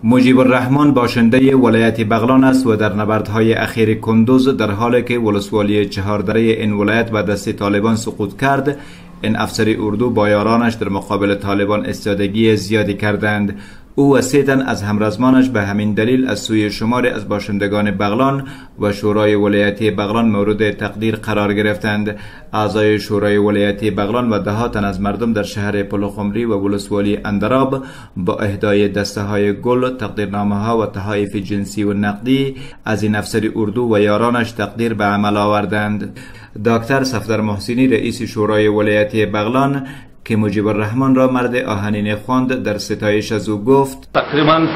مجیب الرحمن باشنده ولایت بغلان است و در نبردهای اخیر کندوز در حالی که ولسوالی چهاردره این ولایت به دست طالبان سقوط کرد، این افسر اردو با یارانش در مقابل طالبان ایستادگی زیادی کردند. او و 3 تن از همرزمانش به همین دلیل از سوی شماری از باشندگان بغلان و شورای ولایتی بغلان مورد تقدیر قرار گرفتند. اعضای شورای ولایتی بغلان و ده تن از مردم در شهر پلخمری و ولسوالی اندراب با اهدای دسته های گل، تقدیرنامه ها و تحایف جنسی و نقدی از این افسر اردو و یارانش تقدیر به عمل آوردند. دکتر صفدر محسنی، رئیس شورای ولایتی بغلان، که مجیب الرحمن را مرد آهنین خواند، در ستایش از او گفت: تقریبا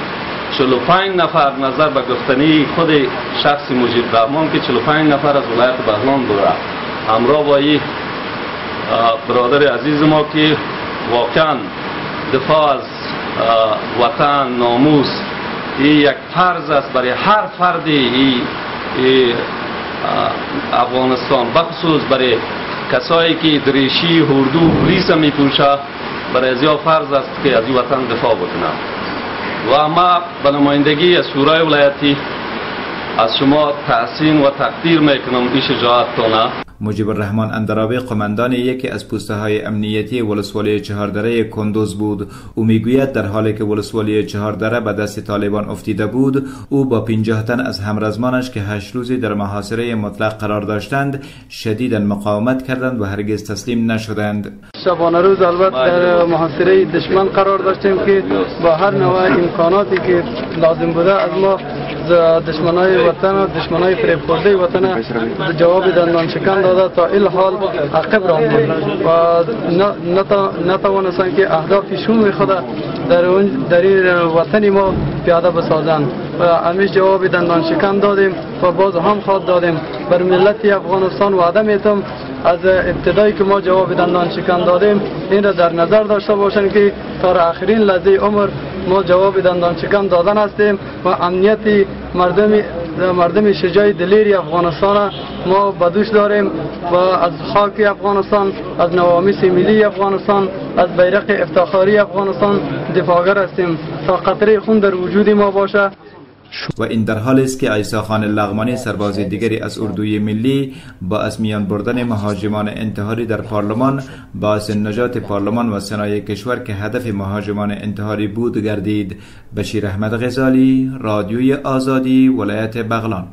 45 نفر، نظر به گفتنی خود شخص مجیب الرحمن که 45 نفر از ولایت بغلان بوده، همراه با این برادر عزیز ما که واقعا دفاع از وطن، ناموس، این یک فرض است برای هر فردی افغانستان، بخصوص برای کسایی که دریشی، اردو، پلیس میپوشه، برای ازیا فرض است که از این وطن دفاع بکنم. و ما به نمایندگی از شورای ولایتی از شما تحسین و تقدیر میکنم این شجاعتتانه. مجیب الرحمن اندرابی قماندان یکی از پوسته های امنیتی ولسوالی چهاردره کندوز بود. او میگوید در حالی که ولسوالی چهاردره به دست طالبان افتیده بود، او با 50 تن از همرزمانش که 8 روزی در محاصره مطلق قرار داشتند، شدیداً مقاومت کردند و هرگز تسلیم نشدند. شبانه روز البته در محاصره دشمن قرار داشتیم که با هر نوع امکاناتی که لازم بوده از ما دشمنای وطن و دشمنای فریب خورده وطن جواب دندان شکن داده تا این حال عقب رانده و نتوانستند که اهداف شوم خود در این وطن ما پیاده بسازند و همیشه جواب دندان شکن دادیم و باز هم خواد دادیم. بر ملت افغانستان وعده میتم از ابتدایی که ما جواب دندان شکن دادیم این را در نظر داشته باشند که تا آخرین لحظه عمر ما جواب دندان شکن دادن هستیم و امنیت مردم شجاع دلیری افغانستان ما به دوش داریم و از خاک افغانستان، از نوامیس ملی افغانستان، از بیرق افتخاری افغانستان دفاعگر هستیم تا قطره خون در وجود ما باشه. و این در حال است که عیسی خان لغمانی، سرباز دیگری از اردوی ملی، با از میان بردن مهاجمان انتحاری در پارلمان باعث نجات پارلمان و سنای کشور که هدف مهاجمان انتحاری بود گردید. بشیر احمد غزالی، رادیوی آزادی، ولایت بغلان.